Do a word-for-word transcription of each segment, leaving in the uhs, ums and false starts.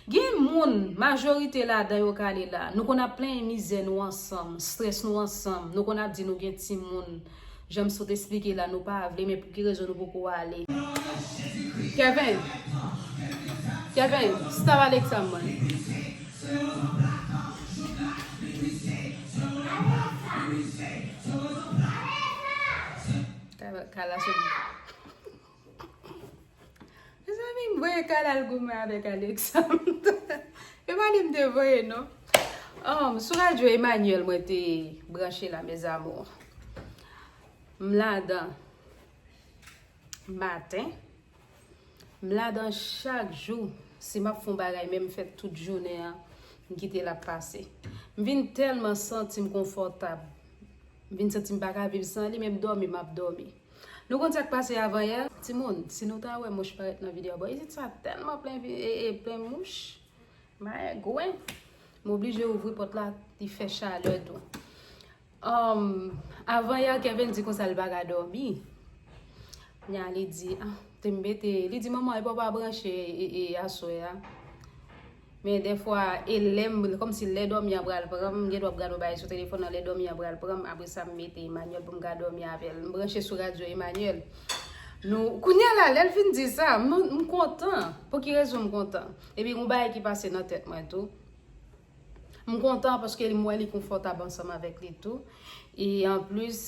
Gen moun, majorite ladan yo k ale la, nou konn ap plenyen mizè nou ansanm, strès nou ansanm, nou konn ap di nou gen timoun. Jan m sot esplike la, nou pa vle, men pou ki rezon nou poko ale? Kevin, Kevin, stop Alexa mwen. Kala, kala sou. Mezanmi, m voye Kala al goumen avèk Alexandre. E pa li m te voye, non. Um, sou radyo Emmanuel, mwen te branche la, mes amours. M ladan maten. M ladan chak jou. Si m ap fè yon bagay, menm fè tout jounen an, m kite l ap pase. M vin tèlman santi m konfòtab. M vin santi m pa ka viv san li, menm dòmi, m ap dòmi. Nou konn sa k pase avan yè? Timoun, si nou ta wè mouch parèt nan videyo a, bon, isit sa tèlman plen vi-, e, e, plen mouch. Magwen. M oblije ouvri pòt la, li fè chalè tou. Um, avan yè, Kevin di konsa li pa ka dòmi. Nya li di, ah, te m mete, li di, manman, e pa w pa branche, e, e, aswè a. Men dèfwa, e lè m, kòmsi lè dòmi an pral pran m, m gen dwa ap gade yon bagay sou telefòn nan, lè dòmi an pral pran m, apre sa m mete Emmanuel pou m ka dòmi avè l. M branche sou radyo Emmanuel. Nou, kounye a la, lè l fin di sa, m, m kontan. Pou ki rezon m kontan? Epi yon bagay ki pase nan tèt mwen tou. M kontan paske m wè li konfòtab ansanm avèk li tou. E anplis,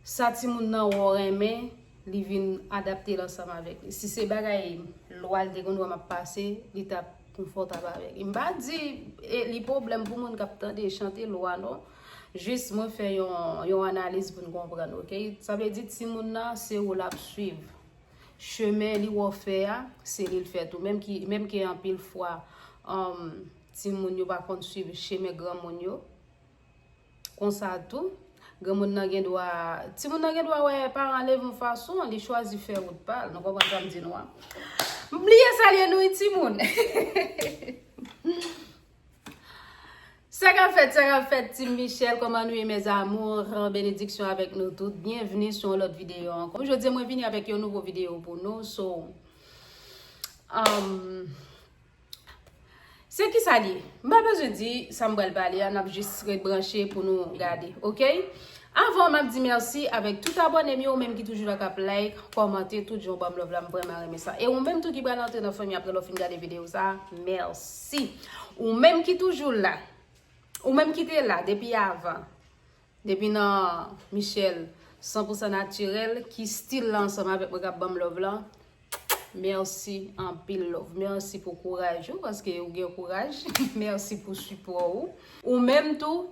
sa timoun nan wè w renmen, li vin adapte l ansanm avèk li. Si se bagay lwa l te konn wè m ap pase, li t ap konfòtab avèk li. M pa di, e, li pwoblèm pou moun k ap tande chante lwa, non. Jis mwen fè yon, yon analiz pou n konprann, oke? Sa vle di timoun nan, se ou l ap swiv. Chemen li wè w fè a, se li l fè tou. Menm ki, menm ke anpil fwa, um, timoun yo pa konn swiv chemen granmoun yo. Konsa tou, granmoun nan gen dwa, timoun nan gen dwa wè paran leve yon fason, li chwazi fè wout pa l. Nou konprann sa m di nou an? M bliye salye nou, wi, timoun. Sa k ap fèt, sa k ap fèt, Team Michel, kòman nou ye, mes amours? Benediksyon avèk nou tout. Byenvni sou yon lòt videyo ankò. Jodi a, mwen vini avèk yon nouvo videyo pou nou. So, um, se ki sa l ye? M pa bezwen di sa m pral pale a, n ap jis ret branche pou nou gade, oke? Avan, m ap di mèsi avèk tout abòne m yo, ou menm ki toujou la k ap like, kòmante, tout jan w ban m love la, m vrèman renmen sa. E ou menm tou ki pral antre nan fanmi apre lè w fin gade videyo sa, mèsi. Ou menm ki toujou la, ou menm ki te la depi avan, depi nan Michel san pou san natirèl, ki still la ansanm avèk mwen k ap ban m love la, mèsi anpil love. Mèsi pou kouraj ou, paske ou gen kouraj. Mèsi pou sipò ou. Ou menm tou,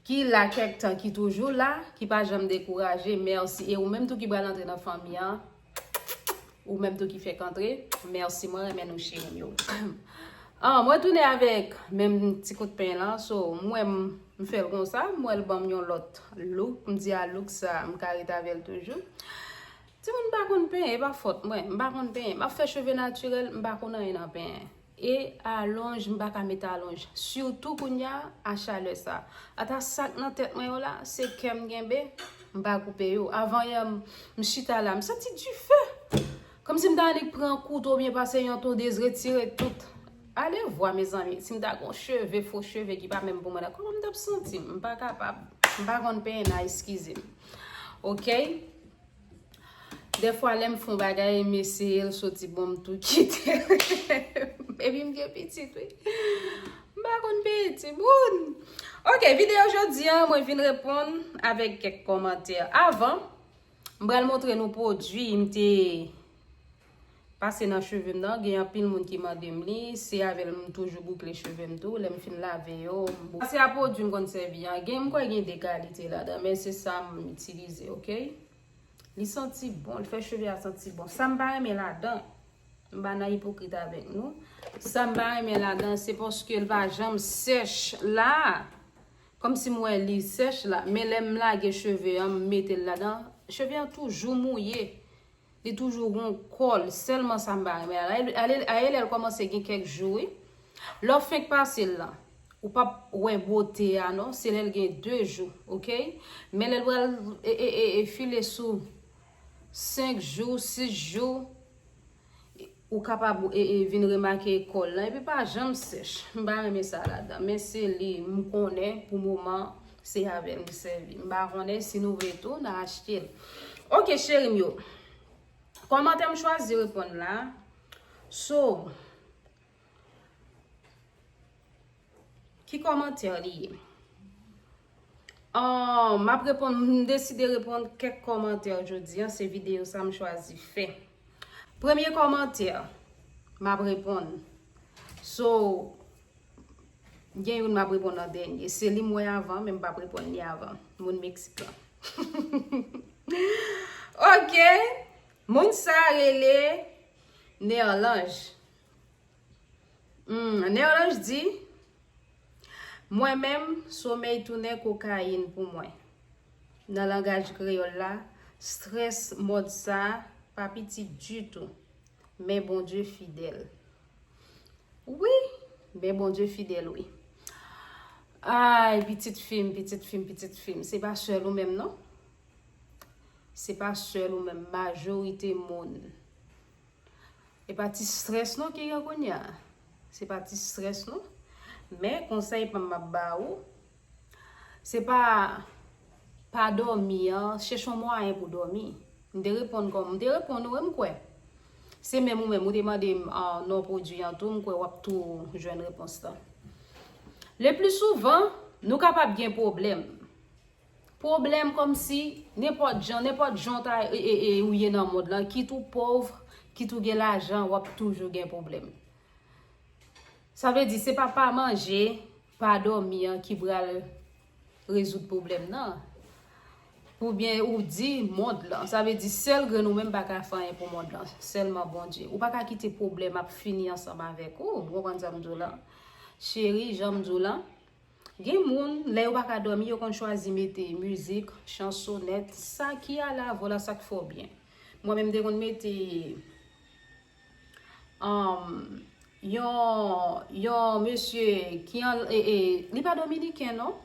ki la kèk tan, ki toujou la, ki pa janm dekouraje, mèsi. E ou menm tou ki pral antre nan fanmi an, ou menm tou ki fèk antre, mèsi, mwen renmen nou cheri m yo. Ah, mwen tounen avèk menm ti kout pen lan, so m wè m, m fè l konsa, m wè l ban m yon lòt look, m di a look sa, m ka ret avè l toujou. Timoun, m pa konn penyen, e pa fòt mwen, m pa konn penyen, m ap fè cheve natirèl, m pa konn anyen nan penyen. E alonj, m pa ka met alonj. Sitou kounye a, a chalè sa. Ata sa k nan tèt mwen yo la, se kè m genbe, m pa koupe yo. Avan yè, m, m chita la, m santi dife. Kòmsi m ta annik pran kouto oubyen pase yon tondez, retire tout. Alevwa, mezanmi, si m ta gon cheve, fo cheve ki pa menm pou mwen la, kòman m t ap santi m? M pa kapab. M pa konn penyen nan, eskize m. Oke? Dèfwa, lè m fè yon bagay, m eseye l soti bon, m tou kite l. Epi m gen pitit, wi. M pa konn peye timoun. Oke, videyo jodi a, mwen vin reponn avèk kèk kòmantè. Avan, m pral montre nou pwodui m te pase nan cheve m nan. Gen anpil moun ki mande m li. Se avè l m toujou boukle cheve m tou. Lè m fin lave yo, m boukle. Pase a pwodui m konn sèvi an. Gen, m kwè gen de kalite ladan, men se sa m itilize, oke? Li santi bon, li fè cheve a santi bon. Sa m pa renmen ladan, m pa nan ipokrit avèk nou. Sa m pa renmen ladan, se paske l pa janm sèch la. Kòmsi m wè li sèch la, men lè m lage cheve an, m mete l ladan, cheve an toujou mouye. Li toujou gon kòl, sèlman sa m pa renmen ladan. Ale, ale, ale lè l kòmanse gen kèk jou, wi. Lè w fenk pase l lan, ou p ap wè bote a non, se lè l gen de jou, oke? Men lè l pral e, e, e, e file sou senk jou, sis jou, Ou kapab e, e, vin remake kòl lan, epi pa janm sèch. M pa renmen sa ladan. Men se li m konnen pou moman, se avè l m sèvi. M pa konnen si nou vle tou, n a achte l. Ok, cheri m yo. Kòmantè m chwazi reponn la. So, ki kòmantè li ye? Ah, m ap reponn, m deside reponn kèk kòmantè jodi a, se videyo sa m chwazi fè. Premye kòmantè, m ap reponn. So, gen youn m ap reponn an dènye. Se li m wè avan, men m p ap reponn li avan. Moun Meksik lan. Ok. Moun sa rele Nerlange. Hmm, Nerlange di, mwen menm, somèy tounen kokayin pou mwen. Nan langaj kreyòl la, strès mòd sa pa piti ditou. Men Bondye fidèl. Wi, men Bondye fidèl, wi. Ay, pitit fi m, pitit fi m, pitit fi m. Se pa sèl ou menm, non. Se pa sèl ou menm, majorite moun. E pa ti strès non ki gen kounye a. Se pa ti strès non. Men konsèy pa m ap ba ou, se pa, pa dòmi an, chèche yon mwayen pou dòmi. M te reponn kòm, m te reponn ou, wi, m kwè. Se menm ou menm, ou te mande m, ah, non pwodui an tou, m kwè w ap tou jwenn repons lan. Le pli souvan, nou kapab gen pwoblèm. Pwoblèm kòmsi nenpòt jan, nenpòt jan w ta, e, e, e, ou ye nan mond lan, kit ou pòv, kit ou gen lajan, w ap toujou gen pwoblèm. Sa vle di, se pa pa manje, pa dòmi an ki pral rezoud pwoblèm nan. Oubyen ou di mond lan. Sa vle di, sèl grenn ou menm pa ka fè anyen pou mond lan. Sèlman Bondye. Ou pa ka kite pwoblèm ap fini ansanm avèk ou. Ou konprann sa m di w lan? Cheri, jan m di w lan, gen moun, lè yo pa ka dòmi, yo konn chwazi mete mizik, chansonèt, sa ki ale avè w la, sa k fè w byen. Mwen menm, m te konn mete, um, yon, yon mesye ki an, e, e, li pa dominiken, non.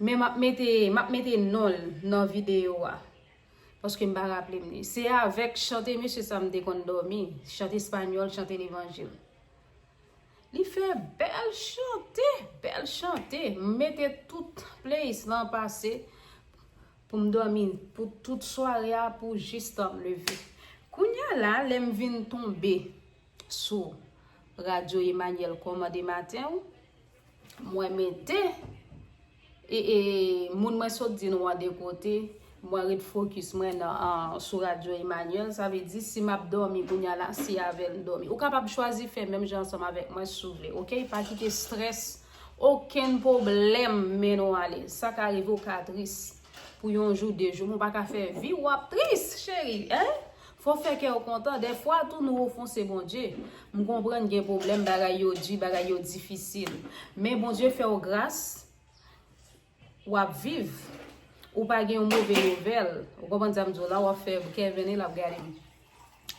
Men m ap mete, m ap mete non l nan videyo a. Paske m pa raple m li. Se avèk chante mesye sa m te konn dòmi. Chante espanyòl, chante levanjil. Li fè bèl chante, bèl chante. M mete tout playlist lan pase pou m dòmi pou tout sware a, pou jistan m leve. Kounye a la, lè m vin tonbe sou Radyo Emmanuel kòmande maten, mwen mete, e, e, moun mwen sot di nou an de kote, mwen ret fokis mwen nan, an, sou Radyo Emmanuel. Sa vle di, si m ap dòmi kounye a la, se avè l m dòmi. Ou kapab chwazi fè menm jan ansanm avèk mwen si w vle, ok? Pa kite strès, okenn pwoblèm mennen w ale. Sa ka rive w ka tris pou yon jou, de jou, men w pa ka fè vi w ap tris, cheri, en? Fò w fè kè w kontan. Dèfwa tou nou ofanse Bondye. M konprann gen pwoblèm, bagay yo di, bagay yo difisil. Men Bondye fè w gras, w ap viv. Ou pa gen yon move nouvèl. Ou konprann sa m di w la, w ap fè kè vennen l ap gade m.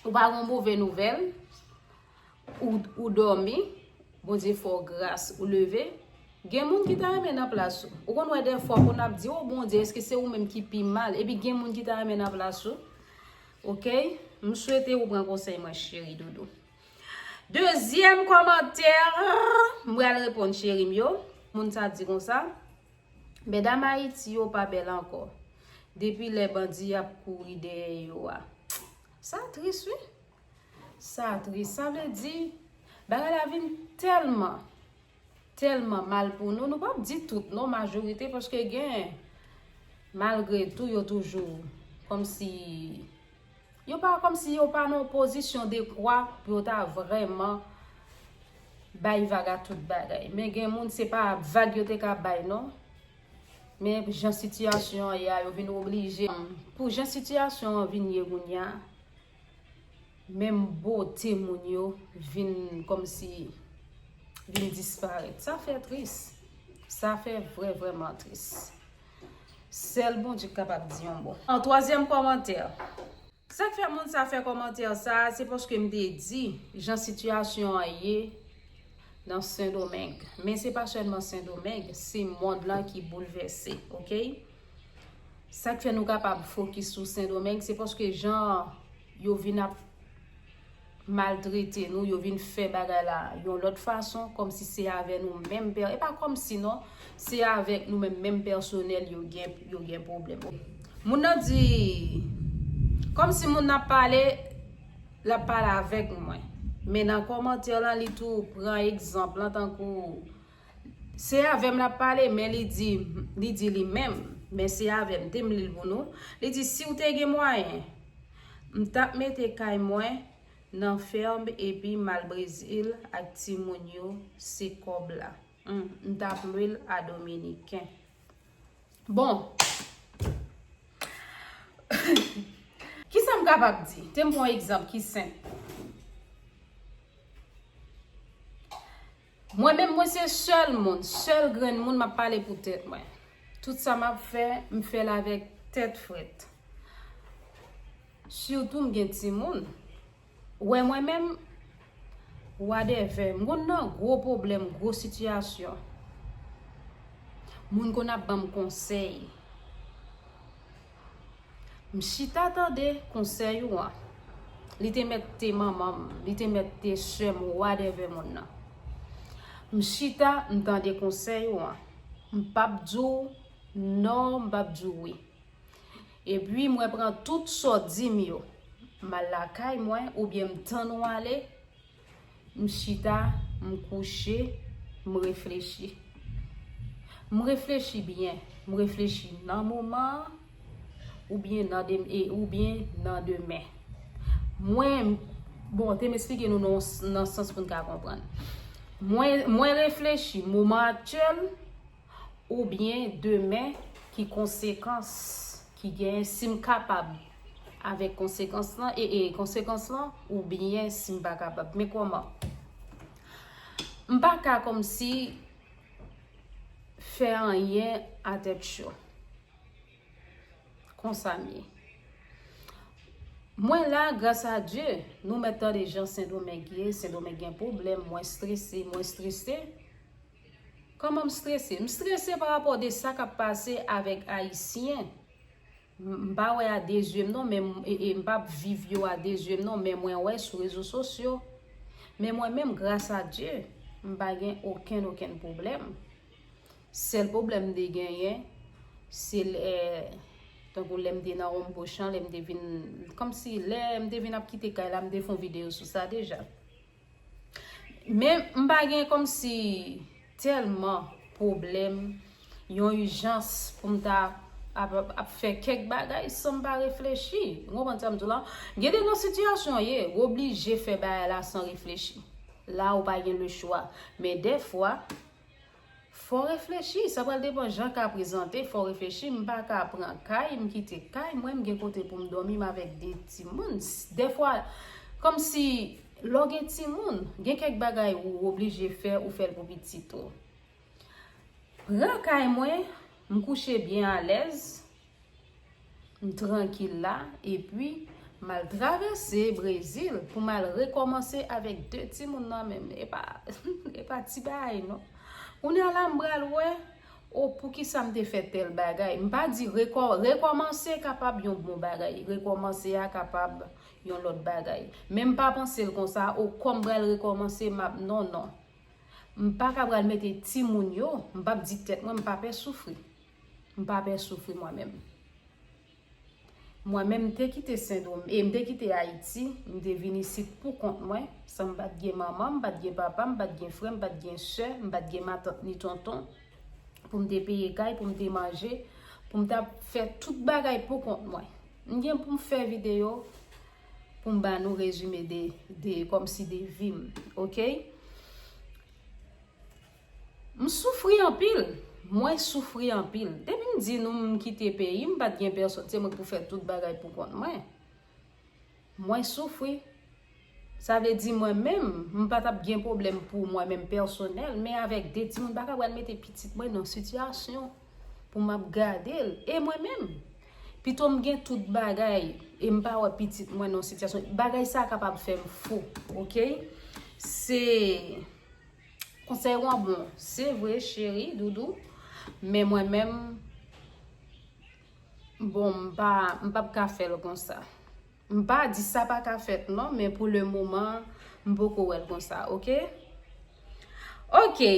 Ou pa gen yon move nouvèl, ou, ou dòmi, Bondye fè w gras, ou leve. Gen moun ki ta renmen nan plas ou. Ou konn wè dèfwa, ou konn ap di, o Bondye, èske se ou menm ki pi mal? Epi gen moun ki ta renmen nan plas ou. Ok? M swete ou pran konsèy mwen, cheri doudou. Dezyèm kòmantè, m pral reponn, cheri m yo. Moun sa di konsa, medam Ayiti yo pa bèl ankò. Depi lè bandi ap kouri dèyè yo a. Sa tris, wi. Sa tris. Sa vle di, bagay la vin tèlman, tèlman mal pou nou. Nou p ap di tout, non, majorite, paske gen, malgre tou, yo toujou kòmsi, yo pa, kòmsi yo pa nan pozisyon dekwa pou yo ta vrèman bay vag a tout bagay. Men gen moun, se pa vag yo te ka bay, non. Men jan sitiyasyon an ye a, yo vin oblije. Pou jan sitiyasyon an vin ye kounye a, menm bote moun yo vin kòmsi vin disparèt. Sa fè tris. Sa fè vrè, vrèman tris. Sèl Bondye k kapab di yon mo. An twazyèm kòmantè. Sa k fè moun sa fè kòmantè sa, se paske m te di jan sitiyasyon an ye nan Sendomeng. Men se pa sèlman Sendomeng, se mond lan ki boulvèse, ok? Sa k fè nou kapab fokis sou Sendomeng, se paske jan yo vin ap maltrete nou, yo vin fè bagay la yon lòt fason, kòmsi se avè nou menm pè, e pa kòmsi non, se avèk nou menm, menm pèsonèl yo gen, yo gen pwoblèm. Moun nan di, kòmsi moun nan ap pale, l ap pale avèk mwen. Men nan kòmantè lan, li tou pran egzanp lan tankou, se avè m l ap pale, men li di, li di li menm, men se avè m, te m li l pou nou. Li di, si w te gen mwayen, m t ap mete kay mwen nan fèm epi m al Brezil ak timoun yo, se kòb la. Hmm, m t ap lwe l a Dominiken. Bon. Kisa m kapab di? Te m pran yon egzanp ki senp. Mwen menm, mwen se sèl moun, sèl grenn moun m ap pale pou tèt mwen. Tout sa m ap fè, m fè l avèk tèt frèt. Sitou m gen timoun. Wè mwen menm, whatever, m konn nan gwo pwoblèm, gwo sitiyasyon. Moun konn ap ban m konsèy. M chita tande konsèy ou an. Li te mèt te manman m, li te mèt te sè m, whatever moun nan. M chita, m tande konsèy ou an. M p ap di w non, m p ap di w wi. Epi mwen pran tout sa w di m yo. M al lakay mwen oubyen m tann ou ale. M chita, m kouche, m reflechi. M reflechi byen, m reflechi nan moman an, oubyen nan dem-, e, oubyen nan demen. Mwen, bon, te m esplike nou nan, nan sans pou n ka konprann. Mwen, mwen reflechi moman aktyèl, oubyen demen, ki konsekans ki genyen, si m kapab avèk konsekans lan, e, e konsekans lan, oubyen si m pa kapab. Men kòman? M pa ka kòmsi fè anyen a tèt cho. Konsa m ye. Mwen la, gras a Dye, nou mèt tande jan Sendomeng ye, Sendomeng gen pwoblèm, mwen strese, mwen strese. Kòman m strese? M strese pa rapò de sa k ap pase avèk Ayisyen. M, m pa wè a de zye m non, men m, e, e, m pa viv yo a de zye m non, men mwen wè sou rezo sosyo. Men mwen menm, gras a Dye, m pa gen okenn, okenn pwoblèm. Sèl pwoblèm m te genyen, se lè, tankou lè m te nan Wonm Pwochan, lè m te vin, kòmsi lè m te vin ap kite kay la, m te fè yon videyo sou sa deja. Men m pa gen kòmsi tèlman pwoblèm, yon ijans pou m ta ap, ap, ap fè kèk bagay san m pa reflechi. Ou konprann sa m di w la? Gen de nan sitiyasyon w ye, w oblije fè bagay la san reflechi. La ou pa gen lechwa. Men dèfwa, fò w reflechi, sa pral depann jan ka prezante, fò w reflechi, m pa ka pran kay, m kite kay mwen, m gen kote pou m dòmi, m avèk de timoun. Dèfwa, kòmsi lè w gen timoun, gen kèk bagay ou oblije fè, ou fè l pou pitit ou. Pran kay mwen, m kouche byen alèz, m trankil la, epi m al travèse Brezil pou m al rekòmanse avèk de timoun nan men m. E pa, e pa ti bagay non. Kounye a la m pral wè, o, poukisa m te fè tèl bagay? M pa di rekò-, rekòmanse kapab yon bon bagay. Rekòmanse a kapab yon lòt bagay. Men m pa panse l konsa, o, kòm m pral rekòmanse, m ap, non, non. M pa ka pral mete timoun yo, m p ap di tèt mwen, m pa pè soufri. M pa pè soufri mwen menm. Mwen menm, m te kite Sendomeng, e m te kite Ayiti, m te vin isit pou kont mwen, san m pa t gen manman, m pa t gen papa, m pa t gen frè, m pa t gen sè, m pa t gen matant ni tonton, pou m te peye kay, pou m te manje, pou m t ap fè tout bagay pou kont mwen. M gen pou m fè videyo pou m ba nou rezime de, de, kòmsi de vi m, oke? M soufri anpil. Mwen soufri anpil. Depi m di nou m kite peyi m, m pa t gen pèsonn, se mwen k pou fè tout bagay pou kont mwen. Mwen soufri. Sa vle di mwen menm, m pa t ap gen pwoblèm pou mwen menm pèsonèl, men avèk de timoun, m pa ka pral mete pitit mwen nan sitiyasyon pou m ap gade l. E mwen menm, pito m gen tout bagay e m pa wè pitit mwen nan sitiyasyon, bagay sa kapab fè m fou, oke? Se Konsèy ou an bon, se vre, cheri, doudou. Men mwen menm, bon, m pa, m p ap ka fè l konsa. M pa di sa pa ka fèt non, men pou le moman, m poko wè l konsa, oke? Oke,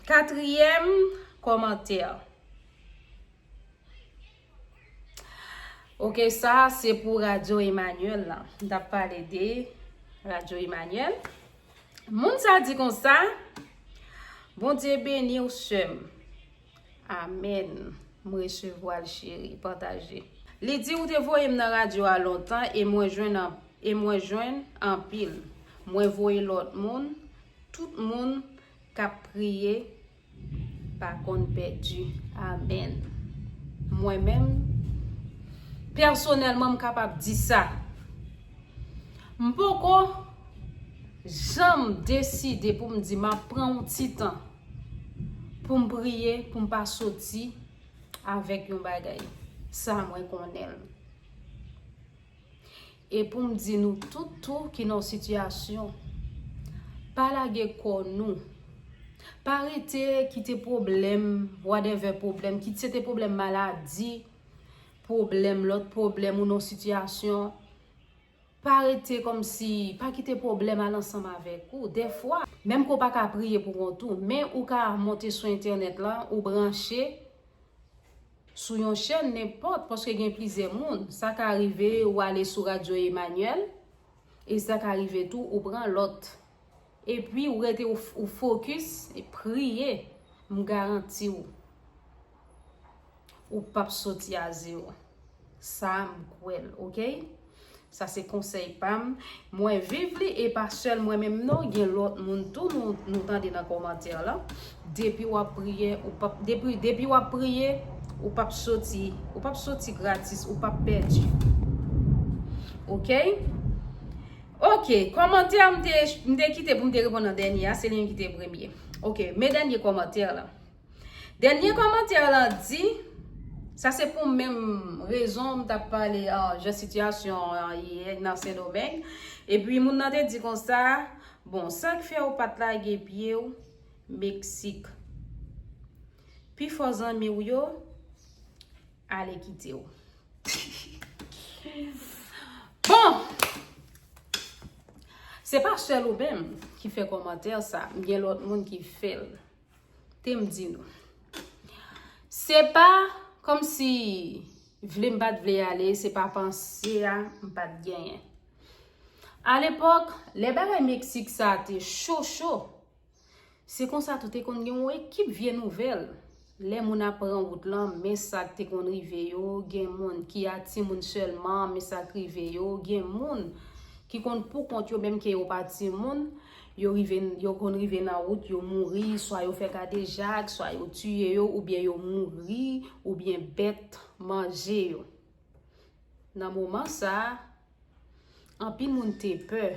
katriyèm kòmantè. Oke, sa se pou Radyo Emmanuel la. M t ap pale de Radyo Emmanuel. Moun sa di konsa, Bondye beni w, sè m. Amèn. M resevwa l, cheri. Pataje. Li di, ou te voye m nan radyo a lontan e mwen jwenn an, e mwen jwenn anpil. Mwen voye lòt moun, tout moun k ap priye pa konn pèdi. Amèn. Mwen menm, pèsonèlman, m kapab di sa. M poko janm deside pou m di m ap pran yon ti tan pou m priye, pou m pa soti avèk yon bagay. Sa mwen konnen l. E pou m di nou tout tou ki nan yon sitiyasyon, pa lage kò nou. Pa rete kite pwoblèm, whatever pwoblèm, kit se te pwoblèm maladi, pwoblèm, lòt pwoblèm ou nan yon sitiyasyon, pa rete kòmsi, pa kite pwoblèm al ansanm avèk ou. Dèfwa, menm ke w pa ka priye pou kont ou, men ou ka monte sou entènèt la, ou branche sou yon chèn nenpòt, paske gen plizyè moun. Sa ka rive ou ale sou Radyo Emmanuel, e sa ka rive tou ou pran lòt. Epi ou rete ou, ou fokis e priye, m garanti w, ou p ap soti a zewo. Sa m kwè l, oke? Sa se konsèy pa m. Mwen viv li e pa sèl mwen menm non, gen lòt moun tou nou, nou tande nan kòmantè la. Depi w ap priye, ou p ap, depi, depi w ap priye, ou p ap soti, ou p ap soti gratis, ou p ap pèdi. Oke? Oke, kòmantè a m te, m te kite pou m te reponn nan dènye a, se li menm ki te premye. Oke, men dènye kòmantè la. Dènye kòmantè lan di, sa se pou menm rezon m t ap pale, ah, jan sitiyasyon an ye nan Sendomeng. Epi moun nan te di konsa, bon, sa k fè ou pa t lage pye w Meksik? Pifò zanmi w yo ale kite w. Bon, se pa sèl ou menm ki fè kòmantè sa, m gen lòt moun ki fè l. Te m di nou. Se pa kòmsi vle m pa t vle ale, se pa panse a m pa t genyen. Alepòk, lè bagay Meksik sa te cho cho, se konsa tou te konn gen yon ekip vye nouvèl. Lè moun ap pran wout lan, men sa k te konn rive yo, gen moun ki a timoun sèlman, men sa k rive yo, gen moun ki konn pou kont yo, menm ke yo pa timoun, yo rive, yo konn rive nan wout, yo mouri, swa yo fè kadejak, swa yo tiye yo, oubyen yo mouri, oubyen bèt manje yo. Nan moman sa a, anpil moun te pè.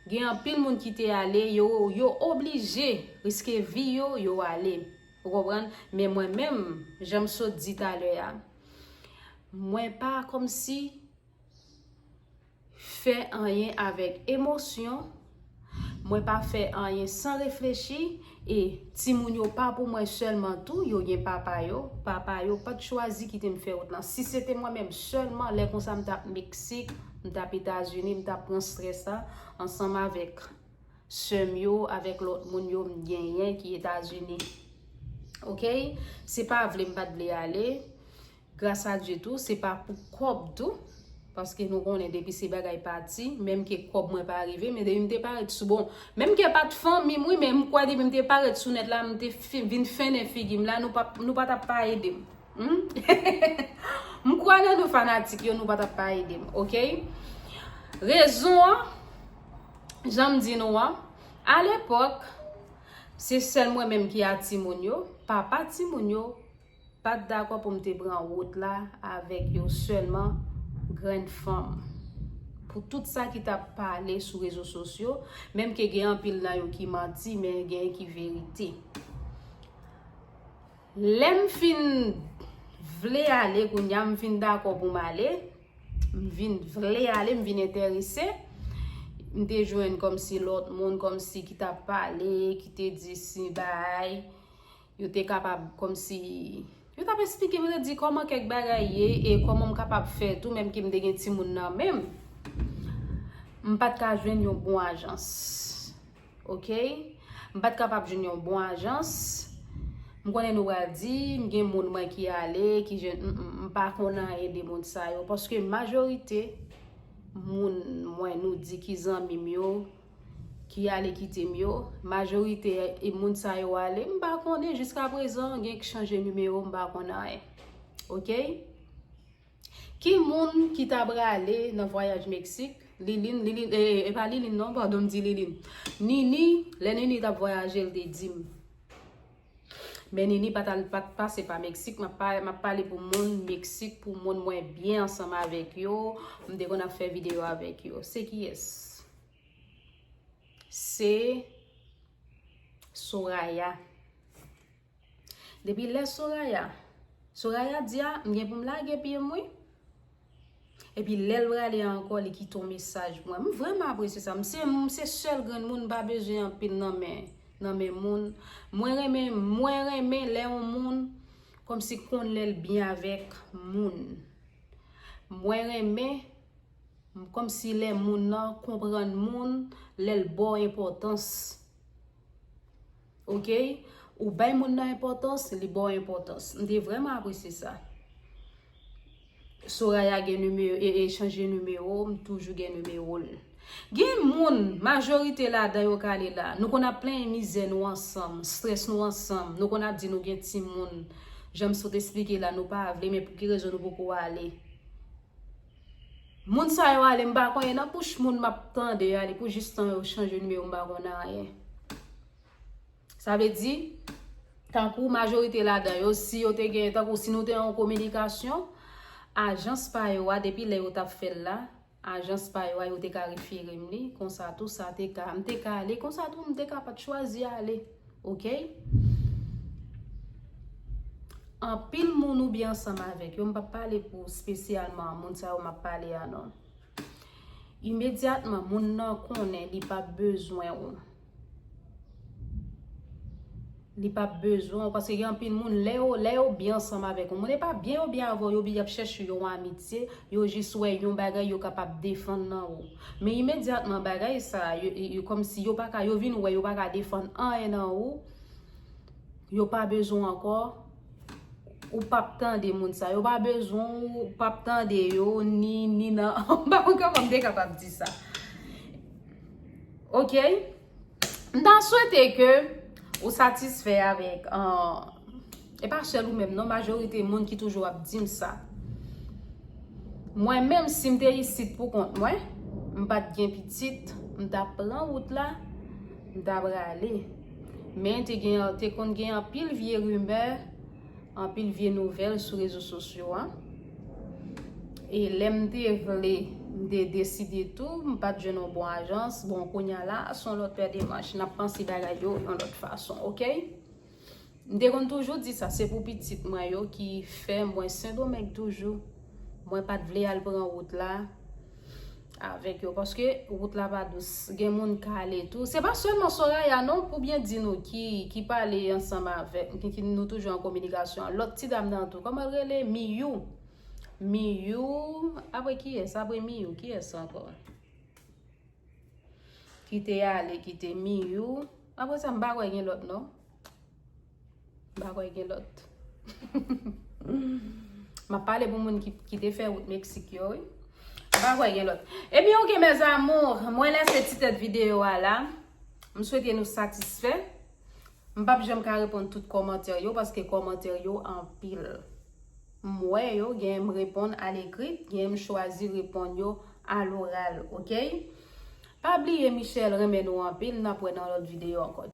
Gen anpil moun ki te ale, yo, yo oblije riske vi yo, yo ale. Ou konprann? Men mwen menm, jan m sot di talè a, mwen pa kòmsi fè anyen avèk emosyon, mwen pa fè anyen san reflechi, e timoun yo pa pou mwen sèlman tou, yo gen papa yo, papa yo pa t chwazi kite m fè wout lan. Si se te mwen menm sèlman, lè konsa m t ap Meksik, m t ap Etazini, m t ap pran strès la ansanm avèk sè m yo, avèk lòt moun yo m genyen ki Etazini. Oke? Se pa vle m pa t vle ale. Gras a Dye tou, se pa pou kòb tou. Paske nou konnen depi se bagay pati, menm ke kòb mwen pa rive, men depi m te parèt sou, bon, menm ke pa t fanmi m wi, men m kwè depi m te parèt sou nèt la, m te fi-, vin fennen figi m la, nou pa, nou pa t ap pa ede m. Hmm? M kwè nan nou fanatik yo, nou pa t ap pa ede m, oke? Rezon an, jan m di nou an, alepòk, se sèl mwen menm ki a timoun yo, papa timoun yo, pa t dakò pou m te pran wout la avèk yo sèlman, grenn fanm. Pou tout sa ki t ap pale sou rezo sosyo, menm ke gen anpil nan yo ki manti, men gen ki verite. Lè m fin vle ale kounye a, m fin dakò pou m ale, m vin vle ale, m vin enterese, m te jwenn kòmsi lòt moun, kòmsi ki t ap pale, ki te di si bay, yo te kapab kòmsi, yo t ap esplike m, yo te di kòman kèk bagay ye e kòman m kapab fè tou, menm ke m te gen timoun nan men m. M pa t ka jwenn yon bon ajans. Oke? M pa t kapab jwenn yon bon ajans. M konnen nou pral di, m gen moun mwen ki ale, ki jwenn, m, m, m pa konn anyen de moun sa yo. Paske majorite moun mwen nou di ki zanmi m yo, ki ale kite m yo, majorite e moun sa yo ale, m pa konnen jiska prezan, gen ki chanje nimewo, m pa konn anyen. Oke? Ki moun ki ta prale nan vwayaj Meksik? Lilin, Lilin, e, e pa Lilin non, padon, m di Lilin. Nini, lè Nini t ap vwayaje, l te di m. Men Nini pa t al, pa t pase pa Meksik, m ap pa, m ap pale pou moun Meksik, pou moun mwen byen ansanm avèk yo, m te konn ap fè videyo avèk yo. Se kiyès? Se Soraya. Depi lè Soraya, Soraya di a, m gen pou m lage pye m wi. Epi lè l prale a ankò, li kite yon mesaj pou mwen. M vrèman apresye sa. M se, m se sèl grenn moun, m pa bezwen anpil nan men, nan men moun. Mwen renmen, mwen renmen lè yon moun kòmsi konn lè l byen avèk moun. Mwen renmen kòmsi lè moun nan konprann moun, lè l ba w enpòtans. Oke? Ou bay moun nan enpòtans, li ba w enpòtans. M te vrèman apresye sa. Soraya gen nimewo, e, e chanje nimewo, m toujou gen nimewo l. Gen moun, majorite ladan yo k ale la, nou konn ap plenyen mizè nou ansanm, strès nou ansanm, nou konn ap di nou gen timoun. Jan m sot esplike la, nou pa vle, men pou ki rezon nou poko ale? Moun sa yo ale, m pa konn, e nan bouch moun m ap tande yo ale, pou jis tan yo chanje nimewo, m pa konn anyen. Sa vle di, tankou majorite ladan yo, si yo te gen, tankou si nou te an kominikasyon, ajans pa yo a, depi lè yo t ap fè l la, ajans pa yo a, yo te ka refere m li, konsa tou, sa te ka, m te ka ale, konsa tou, m te ka pa t chwazi ale, oke? Anpil moun ou byen ansanm avèk yo, m p ap pale pou espesyalman moun sa yo m ap pale a non. Imedyatman, moun nan konnen li p ap bezwen ou. Li p ap bezwen ou, paske gen anpil moun, lè yo, lè yo byen ansanm avèk yon moun, e pa byen yo byen avè w, yo byen ap chèche yon amitye, yo jis wè yon bagay yo kapab defann nan ou. Men imedyatman, bagay sa, yo, yo, yo, kòmsi yo pa ka, yo vin wè yo pa ka defann anyen nan ou, yo pa bezwen w ankò, ou p ap tande moun sa yo, pa bezwen w, ou p ap tande yo, ni, ni nan, m pa konn kòman m te kapab di sa. Oke? M ta swete ke ou satisfè avèk, ah, e pa sèl ou menm, non, majorite moun ki toujou ap di m sa. Mwen menm, si m te isit pou kont mwen, m pa t gen pitit, m t ap pran wout la, m t ap rale. Men te gen, te konn gen anpil vye rimè, anpil vye nouvèl sou rezo sosyo a. E lè m te vle, m te deside tou, m pa t jwenn yon bon ajans. Bon, kounye a la, se yon lòt pè de manch. N ap panse bagay yo yon lòt fason, oke? M te konn toujou di sa, se pou pitit mwen yo ki fè mwen Sendomeng toujou. Mwen pa t vle al pran wout la avèk yo, paske wout la pa dous. Gen moun k ale tou. Se pa sèlman Soraya non, pou byen di nou, ki, ki pale ansanm avèk, ki, ki nou toujou an kominikasyon. Lòt ti dam nan tou, kòman l rele? Miyou. Miyou, apre kiyès? Apre Miyou, kiyès ankò? Ki te ale, ki te Miyou. Apre sa, m pa kwè gen lòt non. M pa kwè gen lòt. M ap pale pou moun ki, ki te fè wout Meksik yo, wi. M pa kwè gen lòt. Ebyen, oke, mes amours, mwen lese ti tèt videyo a la. M swete nou satisfè. M p ap janm ka reponn tout kòmantè yo, paske kòmantè yo anpil. M wè yo, gen m reponn alekri, gen m chwazi reponn yo aloral, oke? Pa bliye, Michelle renmen nou anpil, n ap wè nan lòt videyo ankò.